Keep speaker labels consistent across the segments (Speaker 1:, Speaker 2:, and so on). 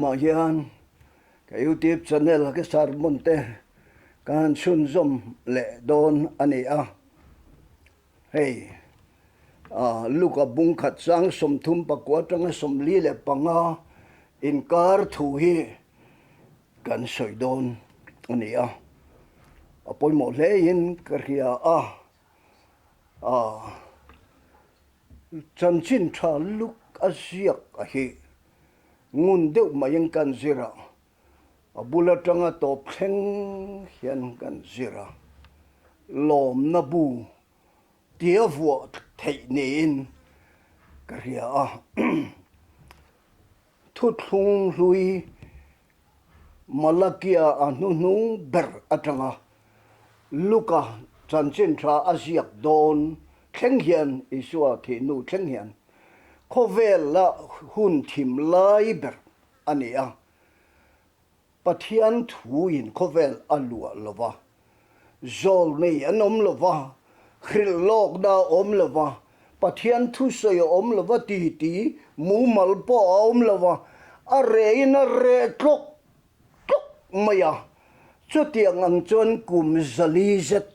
Speaker 1: tumah hian ka YouTube channel ka sermon te ka han chhunzawm leh dawn a ni a. Hei Luka bung khat chang 34 atanga 45 inkar thu hi kan sawi dawn a ni a. A pawimawh hlein ka hria a. Chanchin tha luk a ziak a hi ngun deuh maiin kan zir a, a bul atanga tawp thleng hian kan zir a, lawmna bu tia vuah theih niin ka hria a. Thuthlung hlui Malakia a hnuhnung ber atanga Luka chanchin tha a ziak dawn thleng hian, Isua thih hnu thleng hian, khawvela hun thim lai ber a ni a. Pathian thuin khawvel a luah lo va, zawlnei an awm lo va, hrilh lawkna a awm lo va, Pathian thusawi a awm lo va, titi mumal pawh a awm lo va, a rehin a reh tlawk tlawk mai a. Chutiang ang chuan kum 400 zet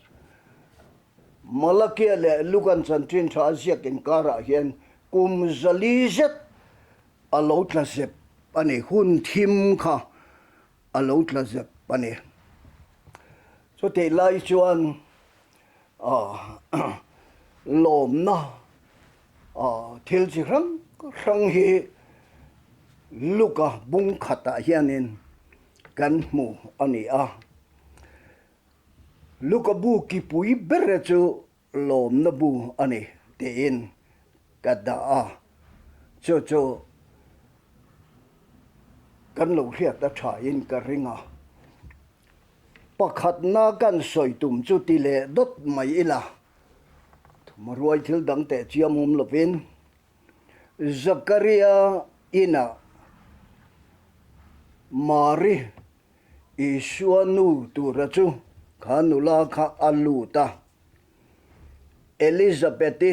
Speaker 1: Malakia leh Lukan chanchin tha a ziak inkarah hian kum 400 zet a lo tla zep a ni, hun thim kha a lo tla zep a ni. Chutih lai chuan lawmna thil chi hrang hrang hi Luka bung khatah hianin kan hmu a ni a. Luka bu kipui ber chu lawmna bu a ni tiin ka dah a, chu chu kan lo hriat a thain ka ring a. Pakhatna kan sawi tum chu ti leh dawt mai ila, thumahruai thil dang teh chiam awm lovin Zakaria inah Mari Isua nu tura chu kha nula kha a lut a, Elizabeth-i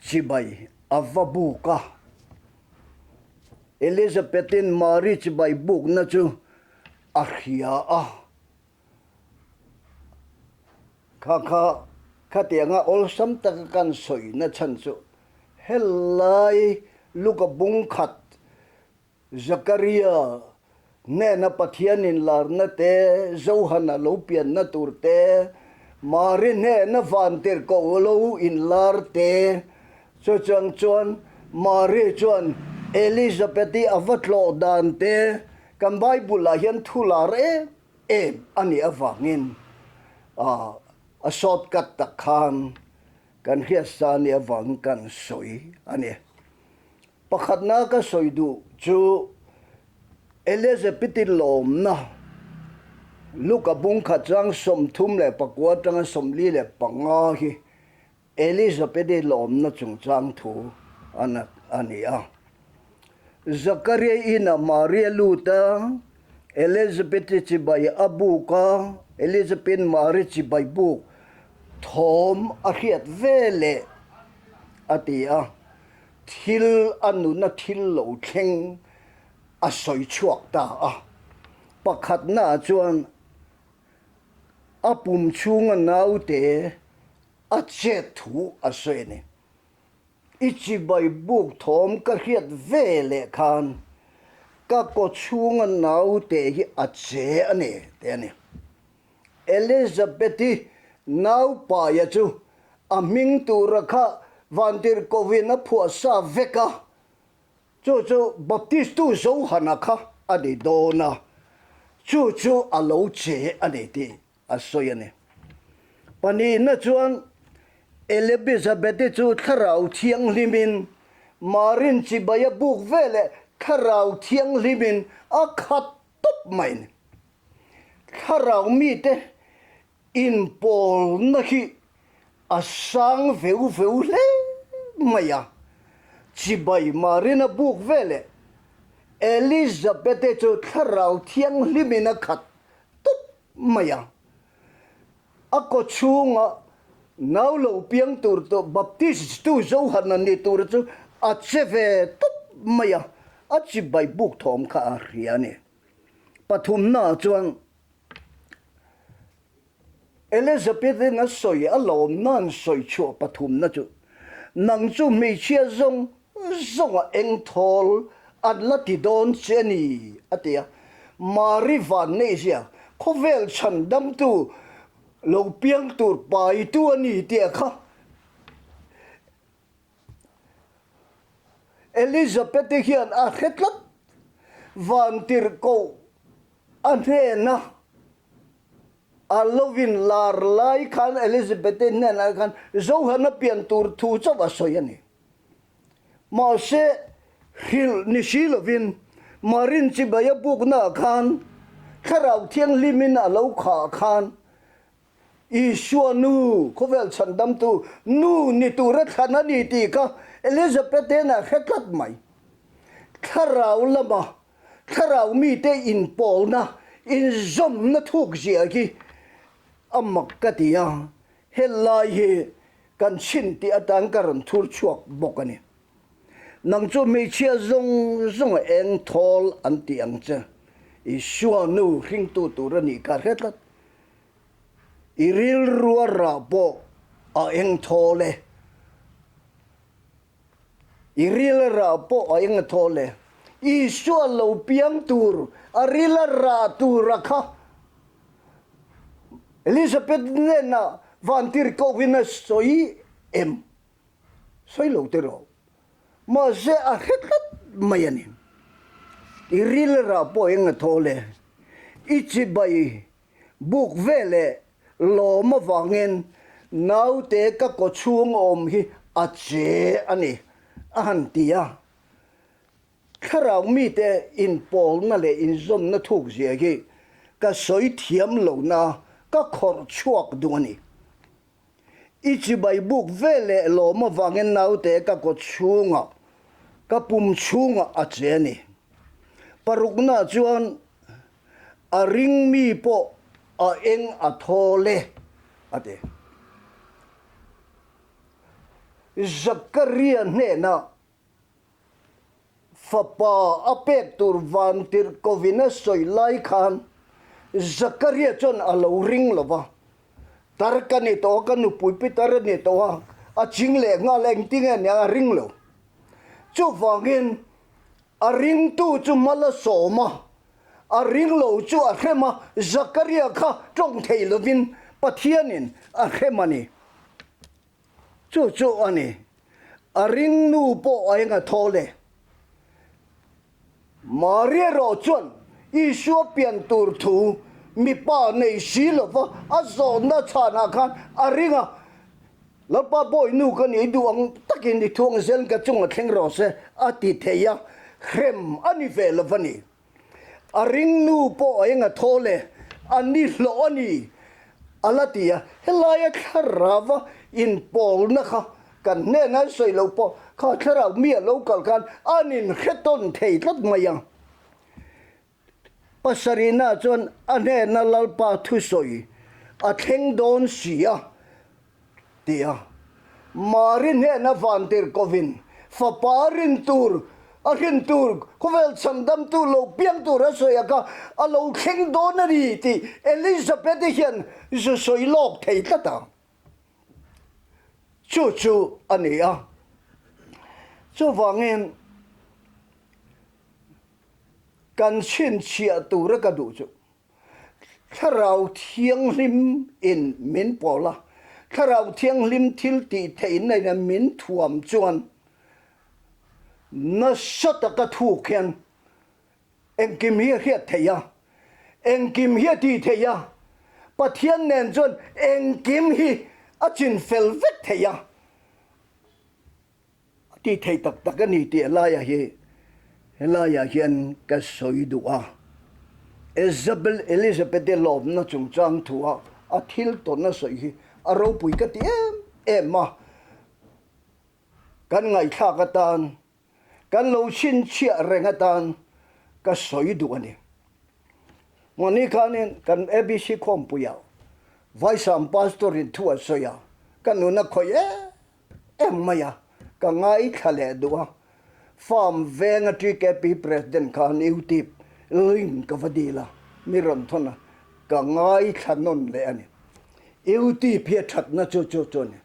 Speaker 1: chibai a va buk a. Elizabeth-in Mari chibai bukna chu a hria a. Kha kha khatianga awlsam taka kan sawina chhan chu helai Luka bung khat Zakaria hnena Pathian inlarna te, Johana lo pianna tur te, Mari hnena vantirhkoh lo inlar te, chuchang chuan Mari chuan Elizabeth-i a va tlawh dan te, kan Bible-ah hian thu lar em em a nih avangin a shortcut tak khan kan hriatsa a nih avangin kan sawi a ni. Pakhatna ka sawi duh chu Elizabeth-i lawmna Luka bung khat chang 34 atanga 45 hi Elizabeth-i lawmna chungchang thu a ni a. Zakaria inah Maria lut a, Elizabeth-i chibai a buk a, Elizabeth-in Mari chibai buk thawm a hriat veleh a ti a. Thil a nuna thil lo thleng a sawi chhuak ta a. Pakhatnaah chuan a pum chhunga naute a chet thu a sawi a ni. I chibai buk thawm ka hriat ve leh khan ka kaw chhunga naute hi a che a ni tih a ni. Elizabeth-i naupaia chu a hming tura kha Vantirhkohin a phuah sa vek a, chu chu Baptistu Johana kha a ni dawn a, chu chu a lo che a ni tih a sawi a ni. Pahnihna chuan Elebizabeth-i chu Thlarau Thianghlimin Marin chibai a buk veleh Thlarau Thianghlimin a khat tawp mai a ni. Thlarau mite inpawlna hi a sang veu veu hle mai a, chibai Marina buk veleh Elizabeth-e chu Thlarau Thianghlimin a khat tawp mai a. A kaw chhunga nau lo piang tur tawh Baptist-tu Johana ni tur chu a che ve tawp mai a. a chibai buk thawm kha a hria a ni. Pathumnaah chuan Elizabeth-in a sawi a lawmna'n sawi chhuah pathumna chu, Nang chu hmeichhia zawng zawnga eng thawl an la ti dawn che a ni, a ti a. Mari Vanneihzia, khawvel chhandamtu lo piang tur paitu a ni tih kha Elizabeth-i hian a hre tlat. Vantirhkoh a hnena a lovin lar lai khan Elizabeth-i hnenah khan Johana pian tur thu chauh a sawi a ni. Mahse, hrilh ni si lovin Marin chibai a buknaah khan Thlarau Thianghlimin a lo khah khan Isua nu, khawvel chhandamtu nu ni tura thlan a ni tih kha Elizabeth-in a hre tlat mai. Thlarau lama thlarau mite inpawlna, inzawmna thuk zia hi a mak ka ti a, helai hi kan chhin tih atan ka rawn thur chhuak bawk a ni. Nang chu hmeichhia zawng zawng a eng thawl an ti ang che, Isua nu hringtu tur a nih ka hre tlat. I rilrua rah pawh a eng thawl e. I rila rah pawh a eng a thawl e. Isua lo piang tur, a rila rah tura kha Elizabeth hnenah vantirhkohin a sawi em? Sawi lo tiraw? Mahse a hre tlat mai a ni. I rila rah pawh a eng a thawl e. I chibai Buk veleh lawm avangin naute ka kawchhung awm hi a che a ni, a han ti a. Thlarau mite inpawlna leh inzawmna thuk zia hi ka sawi thiam lohna ka khawrh chhuak duh a ni. I chibai buk veleh lawm avangin naute ka kaw chhungah, ka pum chhungah a che a ni. Parukna chuan A ring mi pawh a eng a thawl e, a ti. Zakaria hnenah fapa a pek tur vantirhkovin a sawi lai khan Zakaria chuan a lo ring lo va, Tar ka ni tawh a, ka nupui pi tar a ni tawh a, a ching leh nghal engtinge nia a ring lo. Chuvangin A ringtu chu mal a sawm a, a ring lo chu a hrem a, Zakaria kha tawng thei lovin Pathianin a hrem a ni. Chu chu a ni. A ring nu pawh a eng a thawl e. Maria erawh chuan Isua pian tur thu mipa nei si lova a zawhna chhanah khan a ring a, Lalpa bawi nu ka nih duh ang takin i thuang zel ka chunga thleng rawh se a ti thei a, hrem a ni ve lo va ni. A ring nu pawh a eng a thawl e, a ni hlawh a ni a la ti a, helaia thlarauva inpawlna kha kan hnenah an sawi loh pawh kha thlarau mi a lo kal khan an inhre tawn thei tlat mai ang. Pasarihna chuan a hnena Lalpa thusawi a thleng dawn si a, ti a. Mari hnena vantirhkovin fapa rin tur a hrin tur khawvel chhandamtu lo piang tur a sawi a kha a lo thleng dawn a ni tih Elizabeth-i hian zu sawi lawk thei tlat a. Chu chu a ni a. Chuvangin. Kan chhinchhiah tura ka duh chu Thlarau Thianghlim in min pawl a, Thlarau Thianghlim thil tih theihna in min thuam chuan nasa taka thuk hian engkim hi a hriat theih a, engkim hi a tih theih a, Pathian nen chuan engkim hi a chinfel vek theih a. A ti thei tak tak a ni tih helaiah hi helaiah hian ka sawi duh a. Ezabel Elizabeth-i lawmna chungchang thua a thil tawn a sawi hi a ropui ka ti em em a. Kan ngaihthlak atan, kan lo chhinchhiah reng atan ka sawi duh a ni. Mahni khanin kan ABC khawmpuiah Vaisam Pastor-in thu a sawi a, ka nun a khawih em. Em mai a, ka ngaithla leh duh a. Farm venga TKP President khan YouTube link ka va dil a, mi rawn thawn a, ka ngaithla nawn leh a ni. YouTube hi a thatna chu chu chu a ni.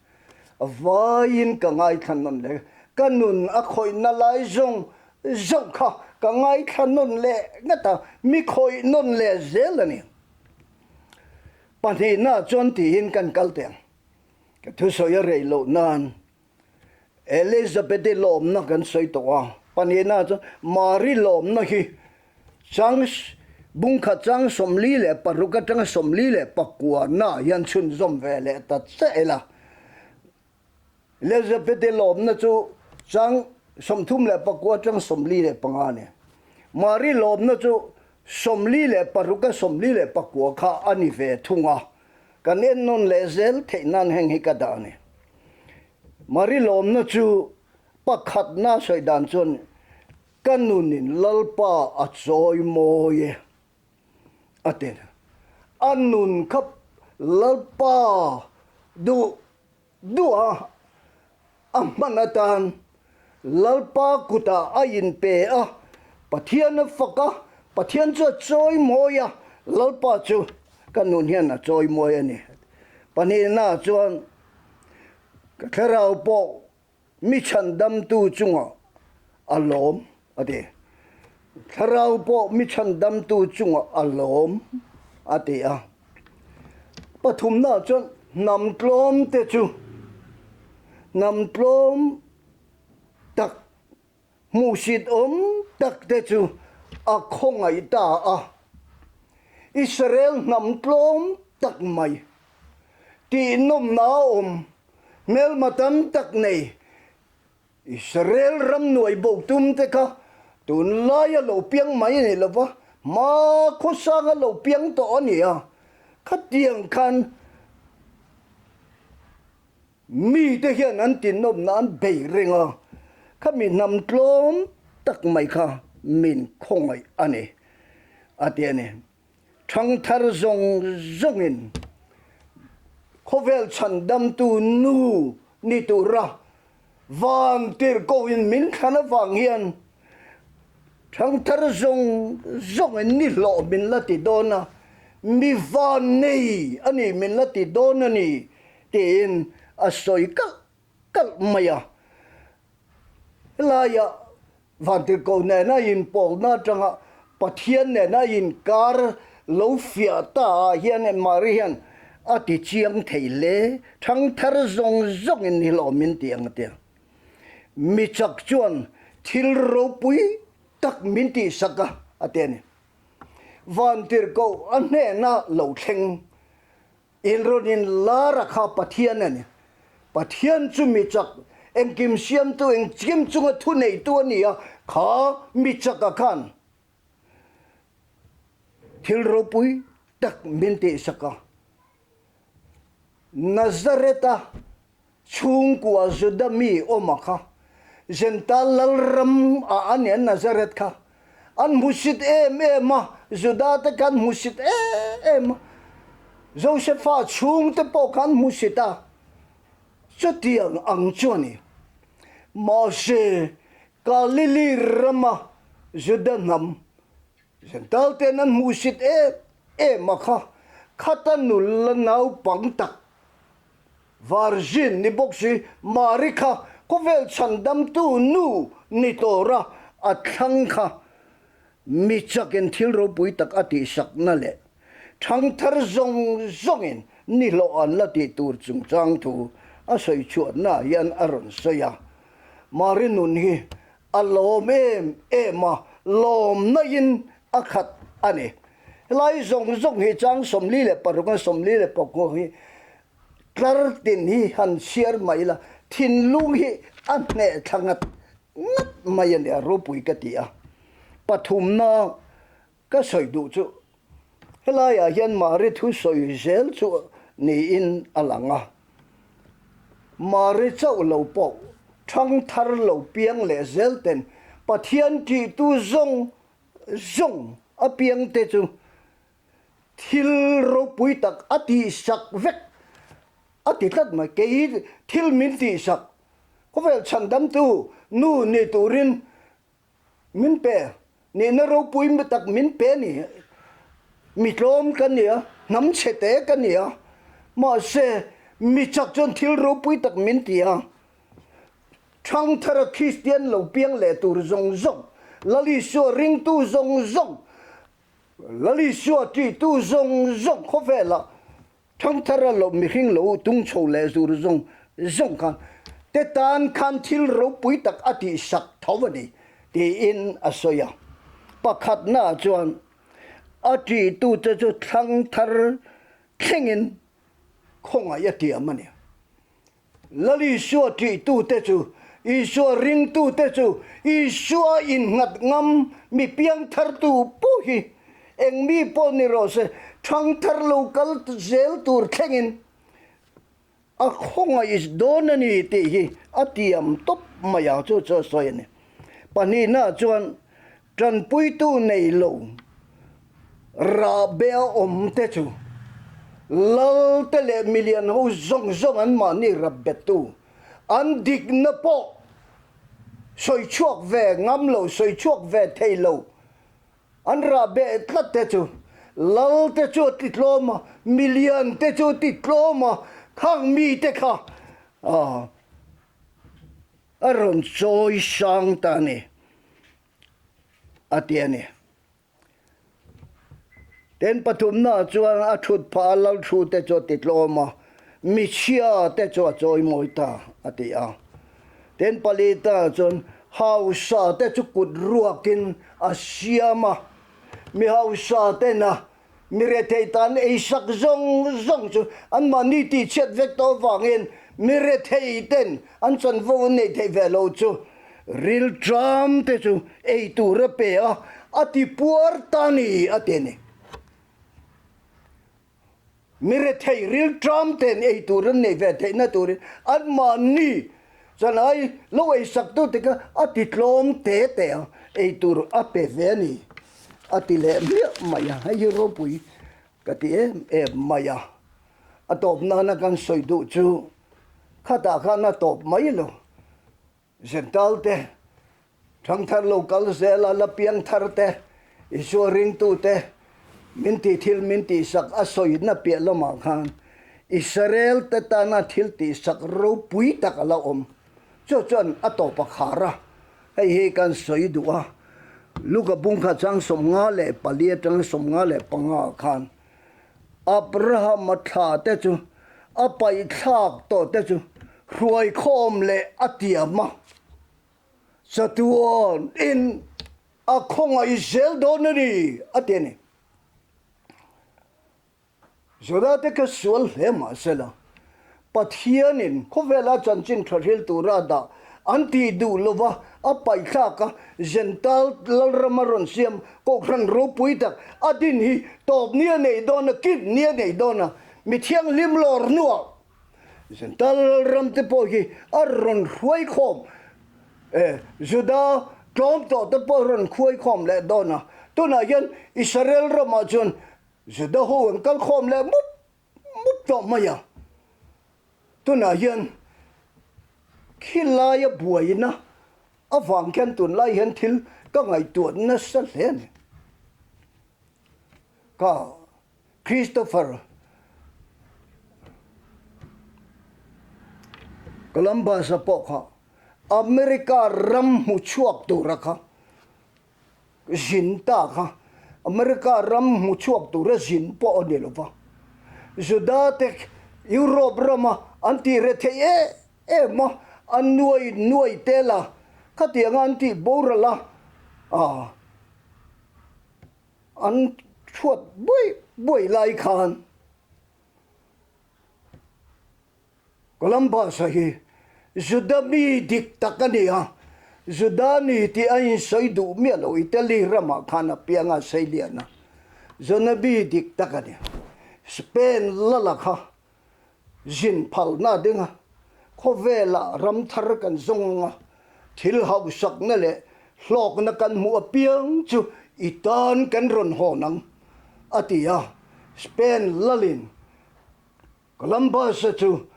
Speaker 1: Vaiin ka ngaithla nawn leh, ka nun a khawihna lai zawng zawng kha ka ngaithla nawn leh ngat a, mi khawih nawn leh zel a ni. Pahnihna chuan tiin kan kal teh ang. Ka thusawi a rei loh nan Elizabeth-i lawmna kan sawi tawh a, pahnihna chuan Mari lawmna hi chang bungkhat chang 46 atanga 49 na hian chhunzawm ve leh ta che ila. Elizabeth-i lawmna chu chang 34 atanga 45 a ni. Mari lawmna chu 46 a 49 kha a ni ve thung a. Kan ennawn leh zel theih nan heng hi ka dah a ni. Mari lawmna chu pakhatna sawi dan chuan ka nunin Lalpa a chawi mawi e a ti. A nun kha Lalpa duh duh a, a hman atan Lalpa kutah a inpe a, Pathian a fak a, Pathian chu a chawimawi a, Lalpa chu ka nun hian a chawimawi a ni. Pahnihna chuan ka thlarau pawh mi chhandamtu chungah a lawm a ti. Thlarau pawh mi chhandamtu chungah a lawm a ti a. Pathumna chuan hnam tlawm te chu hnam tlawm tak hmuhsit awm tak te chu a khawngaih ta a. Israel hnam tlawm tak mai tihnawmna a awm hmelma tam tak nei Israel ram nuai bo tum te kha tunlaia lo piang mai a ni lo va, hma khawsanga lo piang tawh a ni a, khatiang khan mite hian an tinawmna an bei reng a, khami hnam tlawm tak mai kha min khawngaih a ni, a ti a ni. Thangthar zawng zawngin khawvel chhandamtu nu ni tura van tirhkohin min thlan avang hian thangthar zawng zawngin ni hlawh min la ti dawn a, mi van nei a ni min la ti dawn a ni tiin a sawi kalh kalh mai a. Helaiah Vantirhkoh nena inpawlna atanga Pathian nena inkar lo fiah ta ah hian Mari hian a ti chiang thei hle. Thangthar zawng zawngin hi hlawm min ti ang a ti a. Mi chak chuan thil ropui tak min tihsak a, a ti a ni. Vantirhkoh a hnena lo thleng Inrawn in lar a kha Pathian a ni. Pathian chu mi chak, engkim siamtu, engkim chunga thuneitu a ni a, kha mi chaka khan thil ropui tak min tihsak a. Nazareth-a Chhungkua Juda mi awma kha Jentail lalram ah a nia Nazareth kha an hmusit em em a, Juda te kha an hmusit em em a, Josefa chhungte pawh kha an hmusit a, chutiang ang chu a ni. Mahse, Galili rama Juda hnam Jentail ten an hmusit em em a kha, khata nula naupang tak Virgin ni bawk si, Mari kha khawvel chhandamtu nu ni tura a thlang kha mi chakin thil ropui tak a tihsakna leh thangthar zawng zawngin ni hlawh an la tih tur chungchang thu a sawi chhuahna hian a rawn sawi a. Mari nun hi a lawm em em a, lawmnain a khat a ni. Helai zawng zawng hi chang 46 a 46 hi tlar tin hi han chhiar mai la, thinlung hi a hneh thla ngat ngat mai a ni a, ropui ka ti a. Pathumna Ka sawi duh chu helaiah hian Mari thu sawi zel chu niin a lang a. Mari chauh lo pawh thangthar lo piang leh zel ten Pathian ṭihtu zawng zawng a piangte chu thil ropui tak a tihsak vek a ti tlat mai. Kei thil min tihsak khawvel chhandamtu nu ni turin. Min pe. Nihna ropui tak min pe a ni. Mi tlawm ka ni a, hnam chhe te ka ni a. Mahse, mi chak chuan thil ropui tak min ti a. Thangthara Kristian lo piang leh tur zawng zawng, Lal Isua ringtu zawng zawng, Lal Isua tihtu zawng zawng khawvelah Thangthara lo mihring lo tung chho leh zur zawng zawng khan te tan khan thil ropui tak a tihsak tho a ni, tiin a sawi a. Pakhatnaah chuan a tihtute chu thangthar thlengin khawngaih a tiam a ni. Lal Isua ṭihtute chu, Isua ringtute chu, Isua innghat ngam mi piangthartu pawh hi eng mi pawh ni rawh se, ṭhangthar lo kal zel tur thlengin a khawngaih dawn a ni tih hi a tiam tawp mai a, chu chu a sawi a ni. Pahnihnaah chuan Ṭanpuitu nei lo rahbeh a awm te chu lal te leh milian ho zawng zawng an mahni rapbettu an dikna pawh sawi chhuak ve ngam lo, sawi chhuak ve thei lo an rahbeh tlat te chu lal te chu a ti tlawm a, milian te chu a ti tlawm a, khang mite kha a rawn chawi sang ta a ni, a ti a ni. Ten pathumnaah chuan a thut phah a, lal thu te chu a ti tlawm a, michhia te chu a chawi mawi ta, a ti a. Ten palita chuan hausa te chu kut ruakin a siam a, mi hausa tena Mi rethei tan eisak zawng zawng chu anmahni tihchhiat vek tawh avangin mi rethei ten an chanvo an neih theih ve lo chu rilṭam te chu ei tur a pe a, a ti puar ta ni a ti a ni. Mi rethei rilṭam ten ei tur an neih ve theihna turin anmahni Chuan ai lo eisak tu te kha a ti tlawm te te a, ei tur a pe ve a ni a ti leh hmiah mai a, hei hi ropui ka ti em em mai a. A tawp nana kan sawi duh chu khatah khan a tawp mai lo, Zental te Thangthar lo kal zel a, la piang thar te, Isua ringtu te, min tih thil min tihsak a sawina piah lamah khan Israel te tana thil tihsak ropui tak a la awm. Chu chuan a tawp a khar a, hei hi kan sawi duh a, Luka bungkhat chang 54 atanga 55 ah khan Abrahama thla te chu a paihthlak tawh te chu hruaikhawm leh a tiam a. Chatuan in a khawngaih zel dawn a ni, a ti a ni. Juda te kha sual hle mah sela, Pathianin khawvela chanchin tha hril tura a dah an tih duh lova a paihthlak a, Jentail lalram a rawn siam Kohhran ropui tak a din hi tawp ni a nei dawn a, kip ni a nei dawn a, mi thianghlim lawr hnuah Jentail lalram te pawh hi a rawn hruai khawm e, Juda tlawm tawh te pawh a rawn hruai khawm leh dawn a. Tunah hian Israel ramah chuan Juda ho an kal khawm leh mup mup tawh mai a. Tunah hian khilai a buaina avang khian tunlai hian thil ka ngaihtuah nasa hle a ni. Ka. Christopher Columbus-a pawh kha America ram hmu chhuak tura kha zin ta kha America ram hmu chhuak tura zin pawh a ni lo va. Juda te Europe rama an tih reh theih em em a, an nuai nuai tel a, khatianga an tih boral a, ah. An thuat buai buai lai khan Columbus-a hi Juda mi dik tak a ni a, Juda ni tih a insawi duh miah lo, Italy ramah khan a piang a, sei lian a, Juda mi dik tak a ni. Spain lala kha Zin phalna dinga khawvelah ram thar kan zawng ang a, thil hausakna leh hlawkna kan hmuh apiang chu i tan kan rawn hawn ang, a ti a. Spain lalin Columbus-a chu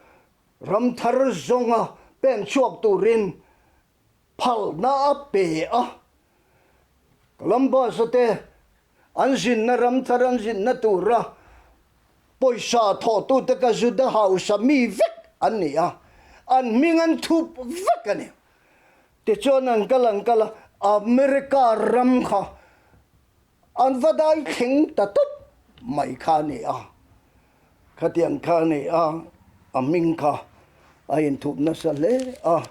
Speaker 1: ram thar zawnga pen chhuak turin phalna a pe a. Columbus-a te an zinna ram thar an zinna tura pawisa thawhtute kha Juda hausa mi vek an ni a, an hming an thup vek a ni. Tichuan an kal an kal a, America ram kha an va dai thleng ta tawp mai kha a ni a. Khatiang kha a ni a, a hming kha a inthup nasa hle a.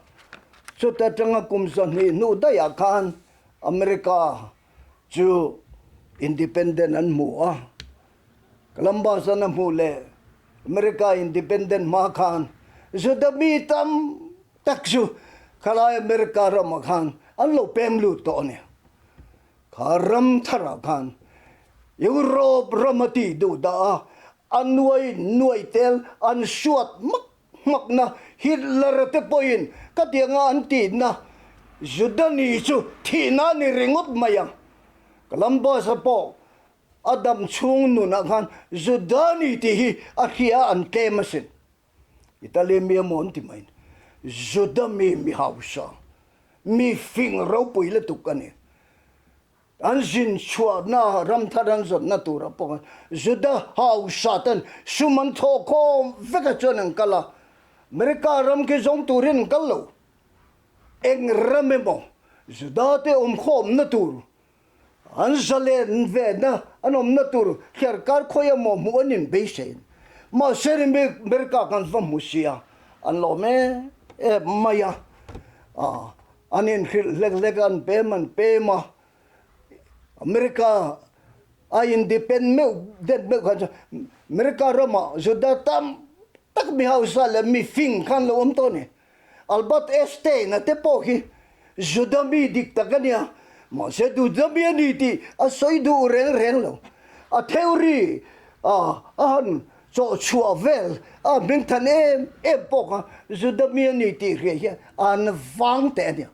Speaker 1: Chuta atanga kum 20 hnu daihah khan America chu independent an hmu a. Columbus an a hmuh leh America independent hma khan Juda mi tam tak chu khalai America ramah khan an lo pem lut tawh a ni. Kha ram tharah khan Europe ram a tih duh dah a, a nuai nuai tel an suat hmak hmakna Hitler-a te pawhin ka tianga an tihna Juda ni chu thihna a ni ringawt mai ang. Columbus-a pawh a dam chhung nunah khan Juda ni tih hi a hria an tlem asin. Italy mi emaw an ti mai. Juda mi mi hausa, mi fing ropui lutuk a ni. An zin chhuahna ram thar an zawnna turah pawh khan Juda hausa ten sum an thawh khawm vek a chuan an kal a. America ram khi zawng turin an kal lo. Eng ram emaw Juda te awm khawmna tur An zalen vena an awmna tur thliarkar khawi emaw hmuh an inbeisei. Mahse ri America kan va hmu sia, an lawm em em mai a. An inhrilh hlek hlek a, an pem an pem a. America a independ meuh det meuh khan chuan America ramah Juda tam tak mi hausa leh mi fing khan lo awm tawh a ni. Albert Einstein-a te pawh hi Juda mi dik tak a nia, mahse Juda mi a ni tih a sawi duh reng reng lo. A theory a han chawh chhuah vel a hmingthan em em pawh kha Juda mi a ni tih hria hian an vang teh a nia.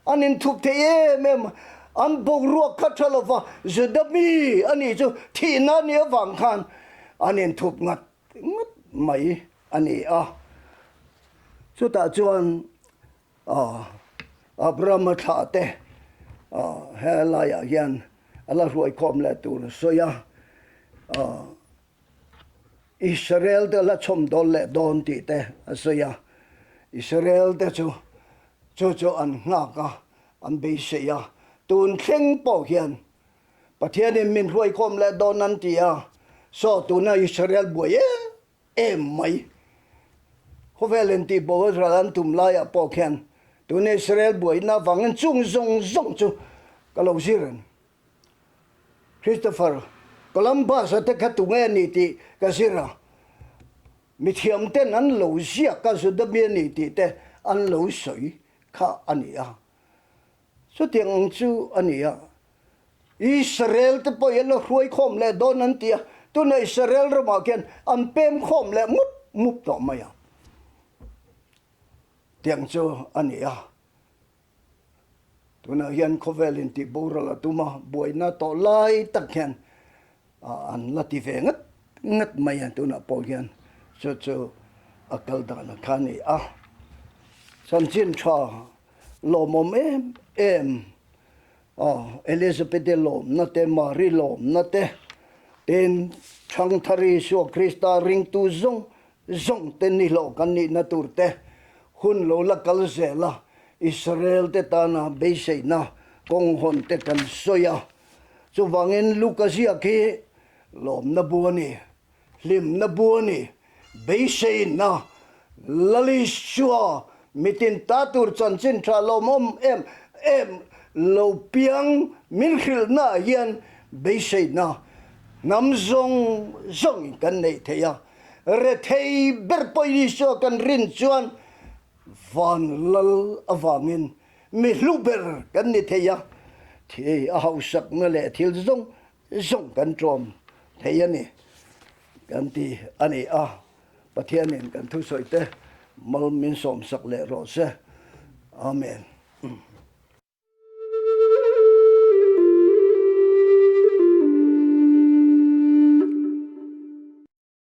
Speaker 1: An inthup thei em em a, an boruak kha tha lova Juda mi a nih chu thihna a nih avang khan an inthup ngat ngawt mai a ni a. Chutah chuan Abrahama thlah te he laiah hian a la hruaikhawm leh tur a sawi a, Israel te la chhawm dawn leh dawn tih te a sawi a. Israel te chu chu chu an nghak a, an beisei a, tun thleng pawh hian Pathianin min hruaikhawm leh dawn an ti a, saw tuna Israel buai em em mai. Khawvel intih bo Israel an tum laiah pawh khian tuna Israel buaina avangin chung zawng zawng chu ka lo zir a ni. Christopher Columbus-a te kha tunge a ni tih ka zir a, mithiam ten an lo ziak a Juda mi a ni tih te an lo sawi kha a ni a. Chutiang ang chu a ni a, Israel te pawh hi an la hruai khawm leh dawn an ti a, tunah Israel ramah khian an pem khawm leh mup mup tawh mai a. Tiang chu a ni a, tunah hian khawvel intih boral a tum a, buaina tawh lai tak hian An la ti ve ngat ngat mai a, tunah pawh hian chu chu a kal dan a kha a ni a. Chanchin tha lawmawm em em Elizabeth-i lawmna te, Mary lawmna te, tin Thangthar Isua Krista ringtu zawng zawng te nihlawh kan nihna tur te hun lo la kal zel a, Israel te tana beiseina kawng hawn te kan sawi a. Chuvangin Luka ziak hi lawmna bu a ni, hlimna bu a ni, beiseina Lalisua mitin ta tur chanchin tha lawmawm em em lo piang min hrilhnaah hian beiseina hnam zawng zawngin kan neih theih a. Rethei ber pawh Isua kan rin chuan van lal avangin Mi hlu ber kan ni thei a, thi a hausakna leh thil zawng zawng kan tlawm thei a ni kan ti a ni a, Pathianin kan thusawi te mal min sawmsak leh rawh se. Amen.